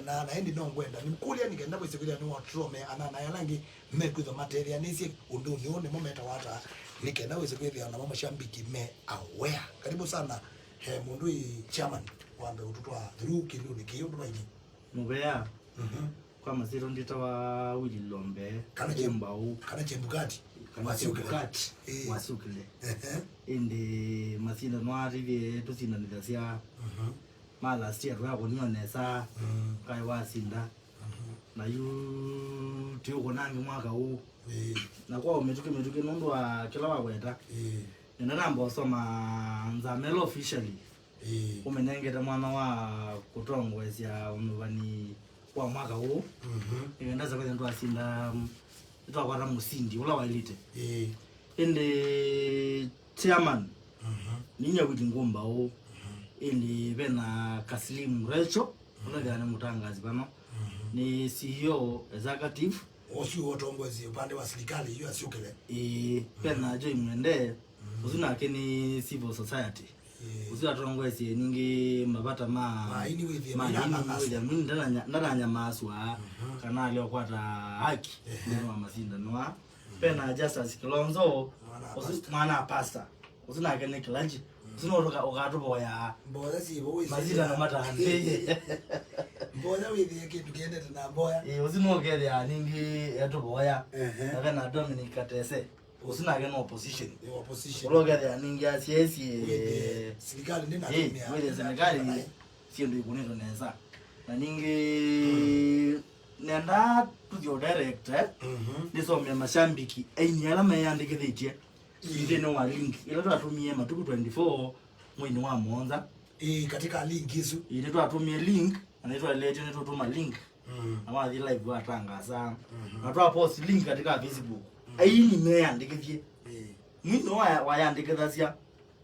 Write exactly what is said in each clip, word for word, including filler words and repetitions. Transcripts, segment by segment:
Na, na ĩndĩ no ngwenda nĩkũlya nĩ kenda wĩse kwĩthĩa nĩwatũtũmĩa anana ala angĩ mekwĩthwa matetheanĩsye ũndũnĩ ũũ, nĩmo metawa ata, nĩ kenda wĩse kwĩthĩa namo mashambiki me aware. Karibu sana, eh, mũndũ ĩ chairman, wambe ũtũtwaa through kĩlunĩ kĩĩ ũndũ vainĩ. Mũvea. Mhm. Kwa masyĩtwa ndĩtawa Willy Lombe. Kana Che-, Kumbaũ. Kana Chebukati. Kana Wasyũkĩle. Chebukati. Ĩĩ. Wasyũkĩle. Ehe. Ĩndĩ masindano atĩthie tũsindanĩthasya. Mhm. Ma last year twakonio nesa. Mm. Kaĩ wasinda. Mhm. Na yu tiũkũnangi mwaka ũũ. Ĩĩ. Na kwa mĩtũkĩ mĩtũkĩ nũndũ wa kĩla waweta. Ĩĩ. Nenda namba ũsoma nzamelo officially. Ĩĩ. Ũmĩnengete mwana wa kũtongoesya ũnyuvani wa mwaka ũũ. Mhm. Nĩkenda sya kwĩthĩa nĩtwasinda, mm, nĩtwakwata mũsindi ũla waĩlĩte. Ĩĩ. Ĩndĩ chairman, mhm, ninya Willy Ngumbaũ. Mhm. Ĩndĩ vena Kaslim Recho, mhm, ũla wĩthĩawa nĩ mũtangazi vano. Mhm. Nĩ C E O executive. Ũsu ũtongoesye upande wa silikalĩ yu asyũkĩle. Ĩĩ, mhm, vena Joy Mwende, mhm, ũsu nake nĩ civil society. Ĩĩ. Ũsu atongoesye ningĩ mavata ma, ma aini wĩthĩe ma aini, wĩthĩa mwini ndananya-, ndananyamaaswa, mhm, kana alea ũkwata haki, ehe, nthĩnĩ wa masindano aa. Mhm. Vena Justus Kilonzo, mwana wa ũsu pastor. Mwana wa pastor. Ũsu nake nĩ clergy. Mhm. Ũsu no ũka-, ũkatũvoya. Mboya syĩvo wĩsĩ masindano matambĩĩe. Mboya wĩthĩe kĩndũ kĩendete na mboya. Ĩĩ, ũsu no ũkethĩa ningĩ etũvoya. Ehe. Na vena Dominic Katese. Ũsu nake nĩ opposition. Nĩ opposition. Ũla ũkethĩa ningĩ asyaĩsye, wĩthĩe, eh, silikalĩ ndĩna, ĩĩ, tumia, wĩthĩe silikalĩ syĩndũ ikũnĩtwe nesa. Na ningĩ, mm, nenda tũthi o direct, eh, mhm, nĩsomea mashambiki aini ala meyandĩkĩthĩtye, ĩĩ, nthĩnĩ wa link ĩla twatũmie matukũ twenty-four mweinĩ wa mũonza. Ĩĩ, katika link isu. Ĩĩ, nĩtwatũmie link, na nĩtwaletye nĩtũtũma link. Mm. Na wathi live watangasa. Mhm. Na twa post link katika Facebook. Mm. Aini meyandĩkĩthye. Ĩĩ. Mwini wa, wayandĩkĩthasya.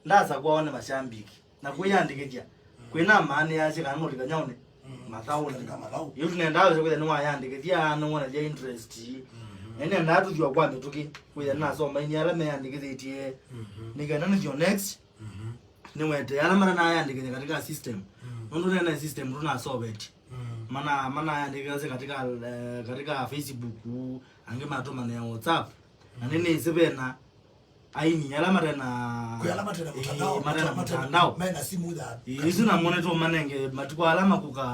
Ndasakwa one mashambiki. Na kwĩyandĩkĩthya. Mm. Kwĩna maanĩasya kana mũlikanyaũnĩ. Mm. Mathaũnĩ. Katika mathaũ. Yu tũnendaa wĩsa kwĩthĩa nĩwayandĩkĩthya, nĩwonethya interest. Mhm. Na nĩnendaa tũthiwa kwa mĩtũkĩ. Kwĩthĩa nasoma aini ala meyandĩkĩthĩtye. Mhm. Nĩkenda nĩthio next. Mhm. Nĩwete ala matanayandĩkĩthya katika system. Mm. Nũndũ nene system tũnasovetye. Mm. Mana, manayandĩkĩthasya katika, eh, katika Facebook, angĩ matũmanĩa WhatsApp. Na, mm, nĩnĩsĩ vena aini ala matena, kwĩ ala matena, eh, mũtandao, matena mũtandao, mena simu ya, eh, isu namo nĩtũmanenge matukũ ala makũka,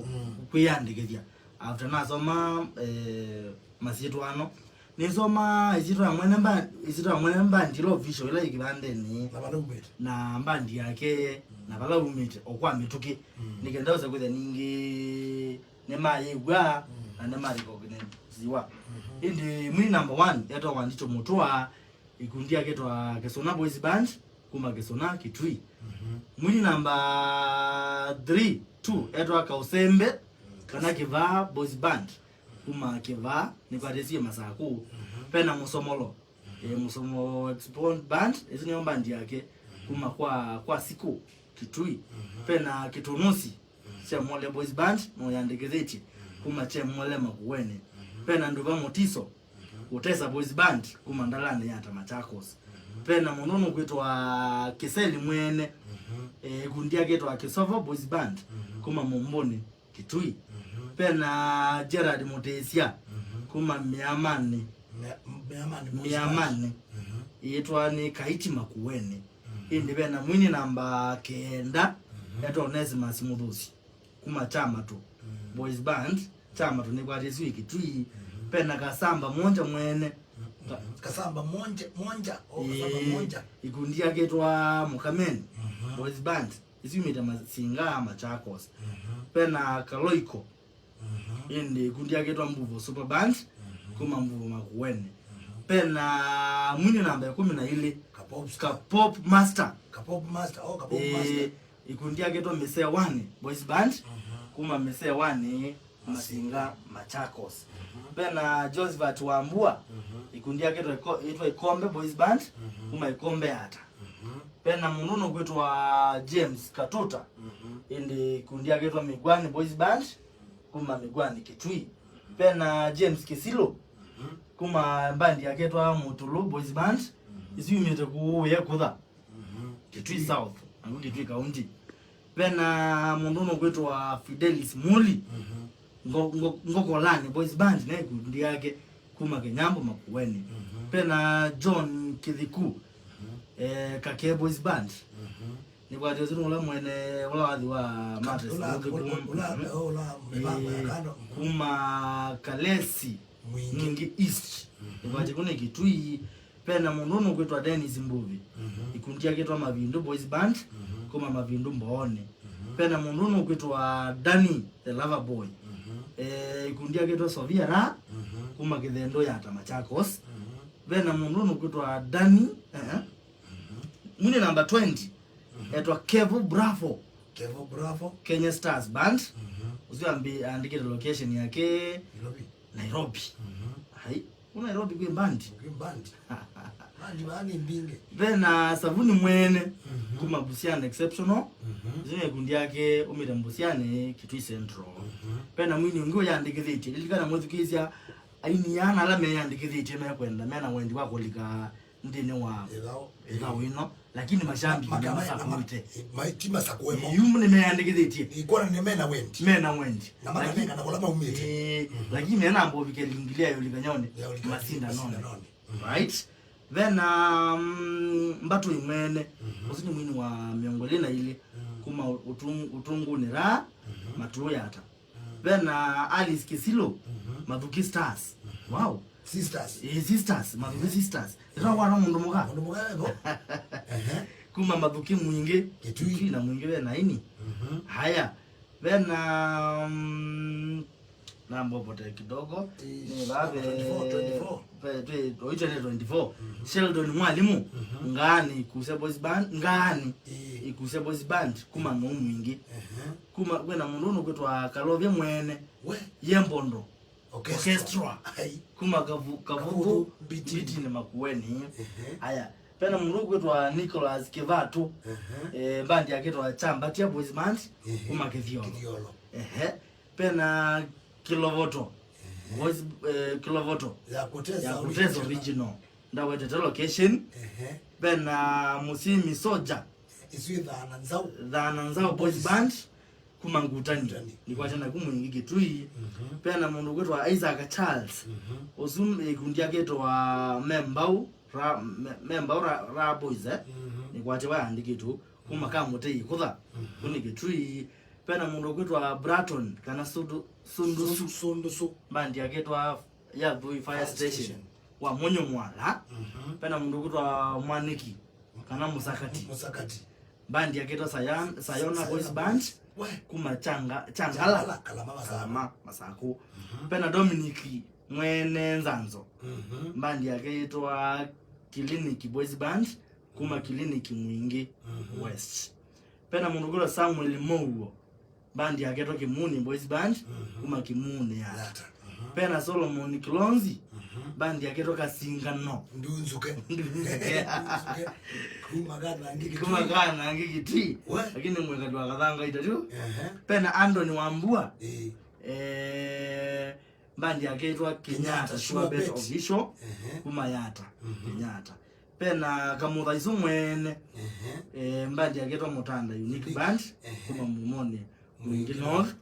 mm, kwĩyandĩkĩthya. After nasoma, eh, masyĩtwa ano, nĩsoma ĩsyĩtwa ya mwene mba-, ĩsyĩtwa ya mwene mbandi ĩla official ĩla yĩ kĩvandenĩ. Na vala umĩte. Na mbandi yake, mm, na vala umĩte, o kwa mĩtũkĩ. Mm. Nĩkenda ũsa kwĩthĩa ningĩ nĩmayĩw'a, mm, na nĩmarecogniziwa. Mhm. Ĩndĩ mwini number one etawa Ndito Mũtũa, ikundi yake ĩtawa Kĩsũna Boys Band, kuma Kĩsũna, Kitui. Mhm. Mwini number three, two, etawa Kaũsembe, mm, kana Kĩvaa Boys Band, kuma Kĩvaa, nĩkwatĩsie Masakũ. Mhm. Vena Mũsomolo, mhm, eh, Mũsomolo Expo Band, ĩsu nĩyo band yake, mhm, kuma kwa, kwa Sikũ, Kitui. Mhm. Vena Kĩtũnũsi, mhm, Chemole Boys Band, no yandĩkĩthĩtye, mhm, kuma Chemole Makueni. Mhm. Vena Nduva Mũtiso, mhm, Utesa Boys Band, kuma Ndalanĩ ya ta Machakos. Mhm. Vena mũndũ nũkwĩtwa Kĩseli Mwene, mhm, eh, ĩkundi yake ĩtawa Kĩsovo Boys Band, mhm, kuma Mũmbũnĩ, Kitui. Mhm. Vena Gerard Mũtĩsya, mhm, kuma Mĩamanĩ. Mĩa-, Mĩamanĩ, Mĩamanĩ. Mhm. Ĩtwa nĩ Kaiti Makueni. Mhm. Ĩndĩ vena mwini namba kenda, mhm, etwa Onesimus Mũthũsi, kuma Kyamatũ, mhm, Boys Band. Kyamatũ nĩkwatĩsw'e Kitui. Mhm. Vena Kasamba Mwonja mwene. Mhm. Ka- Kasamba Mwonja, Mwonja, oh, Kasamba, ĩĩ, Mwonja. Ikundi yake ĩtwa Mũkameni, mhm, Boys Band. Ĩsu yumĩte Masinga, Machakos. Mhm. Vena Kaloiko. Mhm. Ĩndĩ ĩkundi yake ĩtwa Mbuvo Super Band, mhm, kuma Mbuvo Makueni. Mhm. Vena mwini namba ĩkũmi na ilĩ, Kapop Star. Kapop Master. Kapop Master, oh, Kapop, ĩĩ, Master. Ĩkundi yake ĩtwa Mĩsewani Boys Band, mhm, kuma Mĩsewani, Masinga, Machakos. Mhm. Vena Josephat Wambua, mhm, ĩkundi yake ĩtwa Iko-, ĩtwa Ikombe Boys Band, mhm, kuma Ikombe Yata. Mhm. Vena mũndũ nũkwĩtwa James Katuta, mhm, ĩndĩ ĩkundi yake ĩtwa Mĩgwani Boys Band, kuma Mĩgwani, Kitui. Mhm. Vena James Kĩsilo, mhm, kuma mbandi yake ĩtwa Mũtũlũ Boys Band, mhm, ĩsu yumĩte kũũ Wĩekũtha, mhm, Kitui South, naku Kitui County. Vena mũndũ nũkwĩtwa Fidelis Muli, mhm, Ngo- Ngo- Ngokolani Boys Band, na ikundi yake kuma Kĩnyambũ Makueni. Mhm. Pena John Kĩthiku, mhm, eh, Kake Boys Band. Mhm. Nĩkwatĩ ũsu nĩ ũla mwene, ũla wathi wa Mates Ula- Muthi ula- kuma- ula- mhm, ula mĩvango ya eh, kando. Mhm. Kuma Kalesi Mwingi. Mwingi East. Mhm. Nĩkwatĩ kũu nĩ Kitui. Pena mũndũ ũnũkwĩtwa Dennis Mbuvi. Mhm. Ikundi yake ĩtwa Mavindu Boys Band, mhm, kuma Mavindu Mbooni. Mhm. Pena mũndũ ũnũkwĩtwa Danny the Lover Boy. Mhm. Eh, ikundi yake ĩtwa Sovia Ra, mhm, kuma Kĩthendu Yatta Machakos. Mhm. Pena mũndũ ũnũkwĩtwa Danny, eh, eh. Mhm. Mwini namba twenty, mhm, etwa Kevo Bravo. Kevo Bravo. Kenya Stars Band. Mhm. Ũsu ambi andĩkĩte location yake Nairobi. Nairobi. Mhm. Hai. Ku Nairobi kwĩ band? Kwĩ band. Band vaa nĩ mbingĩ. Vena Savuni Mwene, mhm, kuma Busiani Exceptional. Mhm. Ĩsu nĩ ĩkundi yake umĩte Busiani, Kitui Central. Mhm. Vena mwini ũngĩ ũyandĩkĩthĩtye. Lilikana mwĩthukĩĩsya aini ana ala meyandĩkĩthĩtye mekwenda, mena wendi wa kũlika nthĩnĩ wa ĩthaũ, ĩthaũ ĩno. Lakini mashabiki nĩ masakũĩte. Ti masakũe mo. Yu nĩ meyandĩkĩthĩtye. Ĩkwona nĩ mena wendi. Mena wendi. Na makanengana kũla maumĩte. Ĩĩ, mhm, lakini mena mbovi kelingilya ya ũlikanyoni. Ya ũlikanyoni masindanonĩ. Masindanonĩ. Mhm. Right? Vena, mm, Mbatũ Imwene. Mhm. Ũsu nĩ mwini wa mĩongo ĩlĩ na ilĩ. Mhm. Kuma Ũtung- Ũtũngũnĩ Ra, mhm, Matũũ Yatta. Mm. Vena Alice Kisilo, mhm, Mathuki Stars. Mhm. Wow. Sisters. Eh, Sisters, Mathuki, ehe, Sisters. Ĩtwa kwana mũndũ mũka. Mũndũ mũka evo. Ehe. Kuma Mathuki Mwingi. Kitui. Kitui na Mwingi vena ini. Mhm. Haya. Vena, mm, nambopote kidogo. Eh, nĩ vave twenty-four, twenty-four. Ve- twe- oitene twenty-four. Mhm. Sheldon Mwalimu, mhm, Ngaani Ikuse Boys Band, Ngaani, ĩĩ, Ikuse Boys Band, kuma Nũũ Mwingi. Ehe. Kuma, kwĩna mũndũ ũnũkwĩtwa Kalovya Mwene, we, Yembondo Orchestra. Orchestra. Ai. Kuma Kavu- Kavuvu, Kavuvu, Mbitini. Mbitini Makueni. Ehe. Aya. Pena mũndũ ũkwĩtwa Nicholas Kĩvatũ. Ehe. Eh, bandi yake ĩtwa Chambatia Boys Band, ehe, kuma Kĩthiolo. Kĩthiolo. Ehe. Pena Kilovoto. Ehe. Boys, eh, Kilovoto. Ya Kutesa ya Kutesa original. Original. Ndawetete location. Ehe. Pena Musimi Soja. Isu ĩ Thana Nzau. Thana Nzau Boys Boys. Band. Kuma Ngutani. Ngutani. Nĩkwatana kuma Mwingi Kitui. Mhm. Pena mũndũ kwĩtwa Isaac Charles. Mhm. Ũsu ĩkundi yake ĩtwa Membau Ra, Me- Membau Ra, Ra Boys, eh? Mhm. Nĩkwatĩ wayandĩkĩtwe. Kuma Kamũtei Kũtha. Mhm. Kũu nĩ Kitui. Pena mũndũ kwĩtwa Braton, kana Sundu- Sundusu. Sundusu. Bandi yake ĩtwa Yathui Fire Fire Station. Station. Wa Mũnyũ Mwala. Mhm. Pena mũndũ kwĩtwa Mwaniki, kana Mũsakati. Mũsakati. Bandi yake ĩtwa Sayan- Sayona Boys Band. We. Kuma Changa- Changala. Changala, Kalama Masaku. Kalama Masaku. Mhm. Pena Dominic Mwene Nzanzo. Mhm. Bandi yake ĩtwa Clinic Boys Band. Kuma Clinic Mwingi, mhm, West. Pena mũndũ kwĩtwa Samuel Mouo, bandi yake ĩtwa Kimuni Boys Band, mhm, kuma Kimuni Yatta. Yatta. Mhm. Pena Solomon Kilonzi, mhm, bandi yake ĩtwa Kasingano. Ndunzuke. Ndunzuke. Ndunzuke. Kuma Kathangi Kitui. Kuma Kathangi Kitui. We. Lakini mwekali wa Kathanga itatu. Ehe. Pena Anthony Wambua. Eh. Eh, bandi yake ĩtwa Kenyatta Kenyatta Sure Sure Bet Bet. Official, ehe, kuma Yatta, mhm, Kenyatta. Pena Kamũthaisu Mwene, ehe, eh, bandi yake ĩtwa Mũtanda Unique Unique. Band, ehe, kuma Mũmonĩ, Mwingi Mwingi North. North.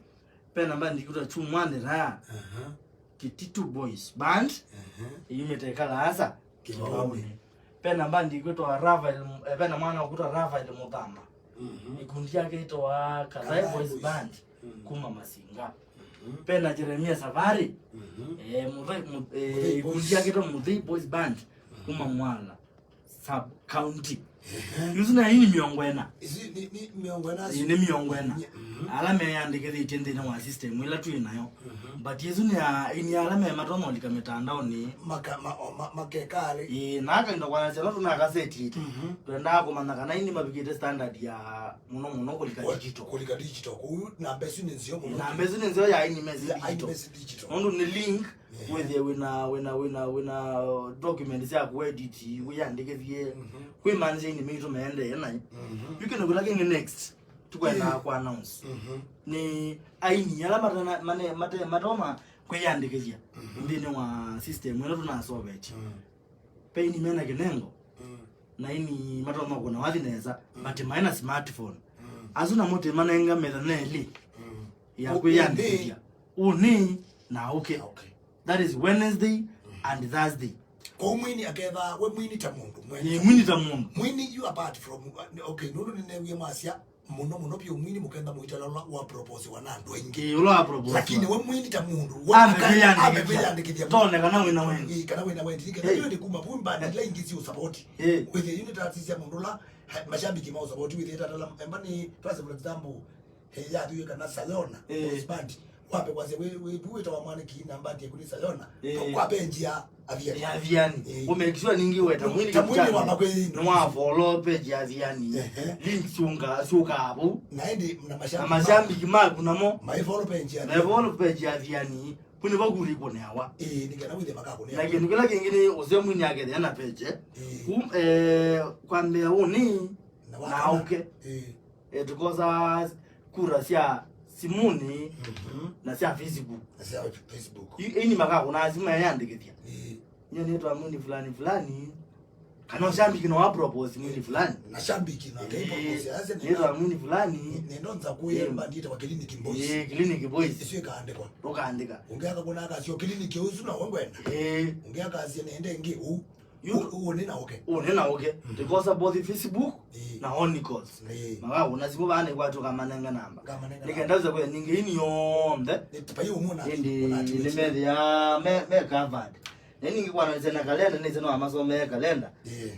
Pena bandi ĩkwĩtwa Chumwani Ra, aha, Kititu Boys Band, ehe, yumĩte Kalasa, Kĩvaũnĩ. Kĩvaũnĩ. Pena bandi ĩkwĩtwa Rafael, eh, pena mwana ũkwĩtwa Rafael Mũthama. Mhm. Ĩkundi yake ĩtawa Kathae Kathae Boys Boys. Band, mhm, kuma Masinga. Mhm. Pena Jeremia Savari. Mhm. Eh, Mũthei- Mu- eh, Mũthei ĩkundi Boys. Yake ĩtawa Mũthei Boys Band, mhm, kuma Mwala sub county. Ehe. Isu na ini mĩongo ĩna. Isu nĩ, nĩ mĩongo ĩna. Ĩĩ, nĩ mĩongo ĩna. Nye- mhm. Ala meyandĩkĩthĩtye nthĩnĩ wa system ĩla twĩ nayo. Mhm. But isu nĩ a- ini ala me matonya ũlika mĩtandaonĩ. Maka- ma- o- ma- makeka alĩ. Ĩĩ, na akainda kwanasya no tũnakasetĩte. Mhm. Twendaa kũmanya kana ini mavikĩte standard ya mũno mũno kũlika Kũ- digital. Kũlika digital. Kũu namba isu nĩ nzeo mũno. Namba isu nĩ nzeo ya ini mesi ya digital. Ini mesi digital. Nũndũ nĩ link, ehe, wĩthĩe wĩna, wĩna, wĩna, wĩna, uh, document sya kũedit, wĩyandĩkĩthye. Mhm. Kwĩ manzĩnĩ maitũ maendee naĩ. Mhm. Yu kĩndũ kĩla kĩngĩ next tũkwenda, eh, kũ announce, mhm, nĩ aini ala matana- mane- mate- matoma kwĩyandĩkĩthya, mhm, nthĩnĩ wa system ĩno tũnasovetye. Mhm. Ve aini mena kĩnengo, mhm, na aini matoma kũna wathi nesa, mhm, but maena smartphone. Mhm. Asu namo tĩmanenga metha nelĩ, mhm, ya kwĩyandĩkĩthya. Ũnĩ na ũke. Okay. That is Wednesday and Thursday. Kwa mwini aketha, we mwini ta mũndũ, mwene Ĩĩ, ta mwini ta mũndũ. Mwini, you apart from, okay, nũndũ nĩnewie masya, mũno mũno vyũ mwini mũkenda mũitala ũla wa propose wa na andũ aingĩ. Ĩĩ, ũla wa propose. Lakini we mwini ta mũndũ, we Ambe aka-, kwĩyandĩkĩthya. Ambe kwĩyandĩkĩthya. Tone kana wĩna wendi. Ĩĩ, kana wĩna wendi. Nĩkenda Ĩĩ. Yũĩ nĩ kuma vu mbandi ila ingĩ si usapoti. Ĩĩ. Wĩthĩe unit artist ya mũndũ ũla, he, mashabiki ma usapoti wĩthĩe tatala, emba nĩ, twase for example, he, yathiwe kana Sayona, Ĩĩ. Boys band. Wambe kwasya wĩ, wĩ, vu wĩtawa mwaniki na mbandi yaku nĩ Sayona. Ĩĩ. Kwa page ya Athiani. Ya Athiani. Ĩĩ. Ũmake sure ningĩ weta mwini ta mwini wa makwĩyĩnĩ. Nĩ wa follow page ya Athiani. Ehe. Links unga, siũkaa vau. Na ĩndĩ na Na mashabiki mashabiki maku namo. Mai follow page ya Na Athiani. Follow page ya Athiani. Kuni vakuri kuneawa. Ĩĩ, nĩ kana wĩthĩe makakũnea. Na kĩndũ kĩla kĩngĩ nĩ ũseo mwini akethĩa na page. Ĩĩ. Kum, eh, kwambĩa ũnĩ Na na wakana. Ũke. Ĩĩ. Eh, tukosa kura sya simuni Mhm. Na sya Facebook. Na sya Facebook. I-, ini makakũna simu yayandĩkĩthya. Ĩĩ. Nye nĩtwa mwini fulani fulani. Kana ũshambiki no wa propose mwini fulani. Na shambiki na Ĩĩ. Kai propose ase Nĩtwa mwini fulani. Nendo nza Ĩĩ. Kuyemba ndite wa Clinic Boys. Ĩĩ, Clinic Boys. Isu ikaandĩkwa. Ũkaandĩka. Ũngĩ akakũna akasio Clinic ũsu na wengwenda. Ĩĩ. Ũngĩ akasio nende ngi u. Yu- U-, ũnĩ na ũke. Ũnĩ na ũke. Mhm. Tũkosa both Facebook Ĩĩ. Na Onicals. Ĩĩ. Makaũna simu vaa nĩkwatũ kamanenga namba. Kamanenga Nĩkenda namba. Ũze kwĩa ningĩ ini yonthe. Nĩ pai ũmwe na Ĩndĩ ũnatiwe. Nĩmethĩa me, me covered. Na ningĩ kwananĩsya na kalenda, nĩsĩ no amasomee kalenda. Ĩĩ.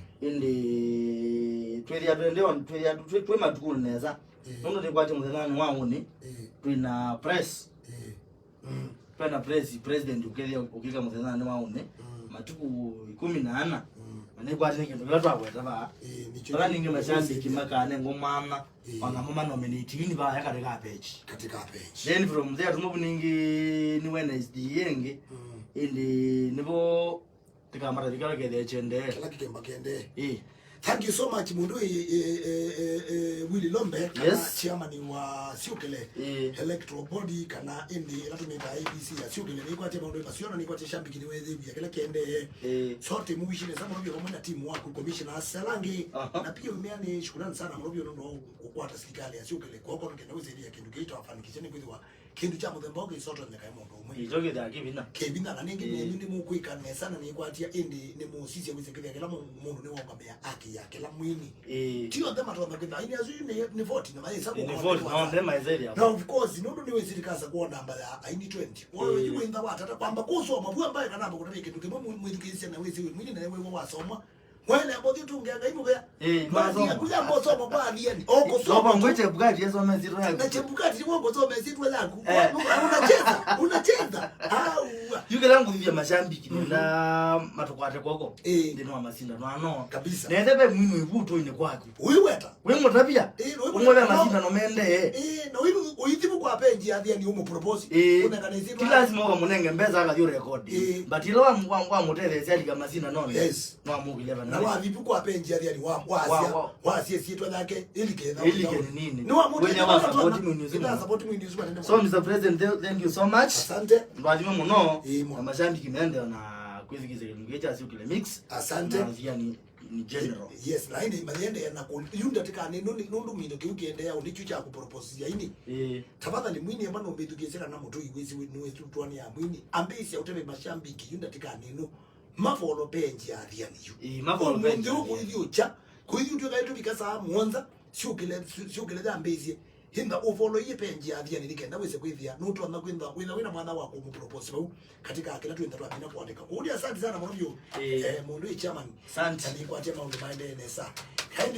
Ĩndĩ twĩthĩa twende on, twĩthĩa twĩ, twĩ matukunĩ nesa. Ĩĩ. Nũndũ nĩkwatĩ mũthenyanĩ wa ũnĩ, Ĩĩ. Twĩna press. Ĩĩ. Mm. Twĩna press, president ũkethĩa ũkĩka mũthenyanĩ wa ũnĩ, Mm. Matukũ ĩkũmi na ana. Mm. Na nĩkwatĩ nĩ kĩndũ kĩla twaweta vaa. Ĩĩ, nĩkyo Vala ningĩ mashabiki makanengwa mana, Ĩĩ. Ona mo manominate ini vaya katika page. Katika page. Then from there, tũmũvu ningĩ nĩ Wednesday ĩngĩ. Mm. Ĩndĩ nĩvo tĩkamata vikala kethĩa kyendee. Kĩla kĩkemba kĩendee. Ĩĩ. Thank you so much, mũndũ ĩ, ĩ, ĩ, ĩ, ĩ, Willy Lombe, kana Yes. Chairman wa Syũkĩle Ĩĩ. Electoral Body, kana ĩndĩ ĩla tũmĩtaa A B C ya Syũkĩle. Nĩkwatĩ maũndũ masiona, nĩkwatĩ shambiki nĩwethĩvia kĩla kĩendee. Ĩĩ. Sote mũwishile sana mũno vamwe na timu waku, Commissioner Selangi. Aha. Na pia umea nĩ shukrani sana mũno vyo nũndũ wa kũkwata sirikali ya Syũkĩle kwoko, tũkenda wĩsĩlia kĩndũ kĩĩ twafanikisha nĩ kwĩthĩwa kĩndũ kya mũthemba ũũ kĩsotonyeka nĩ mũndũ ũmwe. Ĩkyo kĩthĩa kĩvinya. Kĩvinya, na nĩngĩ Ĩĩ. Nenyu nĩmũkwĩka nesa na nĩkwatĩa, ĩndĩ nĩmũsisya wĩsĩ kĩthĩa kĩla mũ-, mũndũ nĩwaũngamĩa haki ya kĩla mwini. Ĩĩ. Ti onthe matonya kwĩthĩa aini asu nĩ, nĩ forty na maĩsa Ĩĩ, nĩ kũkoma forty, nĩ na onthe maĩsa ĩthĩa. Na of course, nũndũ nĩwĩsĩ ndikasa kuona namba ya aini twenty. Wewe Ĩĩ. Yu wĩntha watata, kwamba kũsoma, vu ambaye kana mbakũtavya kĩndũ kĩmwe mwi-, mwĩthukĩĩsya na wĩsĩ wĩ mwini na wewe wasoma. Mwene mbothi tungia Ngai mũvea. Eh, Mwathi masoma. Akuya mbosoma kwa Athiani. Oko Soma soma. Ngwe Chebukati yasoma zito yako. Na Chebukati ni wongo soma zito yako. Eh. Unacheza, unacheza. Au. Yuke langu thia mashambiki Mhm. Na matukwate kwoko. Eh. Ndino wa masinda no ano. Kabisa. Na ende be mwino ibu to ine kwaku. Uyu weta. We mutavia. Eh, no, Umwe be no. Masinda no mende. Eh, no ibu uitibu kwa page ya Athiani umu propose. Eh. Unekana zito. Kila lazima wa munenge mbeza akathi record. Eh. But ilo wa wa, wa mutethesia alika masinda no. Yes. Mwamũkĩlya vana. Na wathi vu kwa page ya Athiani wa, wasya, Wa, wa. Wasya syĩtwa yake, ĩlike na Ĩlike ũthaũ. Nĩ nini? Nĩ wa mũndũ Wĩna wa ĩtwa support twana. Mwini ũsu Ĩtwa mũno. Support mwini ũsu manene So, mũno. Mister President, th-, thank you so much. Asante. Ndwathime mũno. Ĩĩ, mũno. Na mashabiki mende na kwĩthikĩsya kĩndũ kĩĩ kya Syũkĩle Mix. Asante. Na Athiani in general. Yes, na ĩndĩ mayende na kũ-, yu ndatĩka nĩ, nũ-, nũndũ mindo kĩu kĩendeea ũndĩ kyu kya kũpropose ya ini. Ĩĩ. Tafadhali mwini ema no mbĩthukĩsya kana mũtũi wĩsi wĩ-, nĩ wĩsutwa nĩ ya mwini. Ambĩĩsya ũteve mashabiki yu ndatĩka nĩ nũ. Mavolo page ya Athiani yu. Ĩĩ, mavolo page Ũmũnthĩ ya ũkũithi ũkya, kũithi ũtwĩka ĩtũvika saa mũonza, syũkĩle, sy-, syũkĩle yambĩĩsye. Hĩnda ũvoloie page ya Athiani nĩkenda wĩse kwĩthĩa, nũtonya kwĩntha, wĩtha wĩna mwanya wa kũmũpropose vau, katika kĩla twĩntha twamina kũandĩka. Kũũlya asante sana mũno vyũ, Ĩĩ. Eh, mũndũ ĩ chairman. Asante. Na nĩkwatya maũndũ maendee nesa. Kaĩ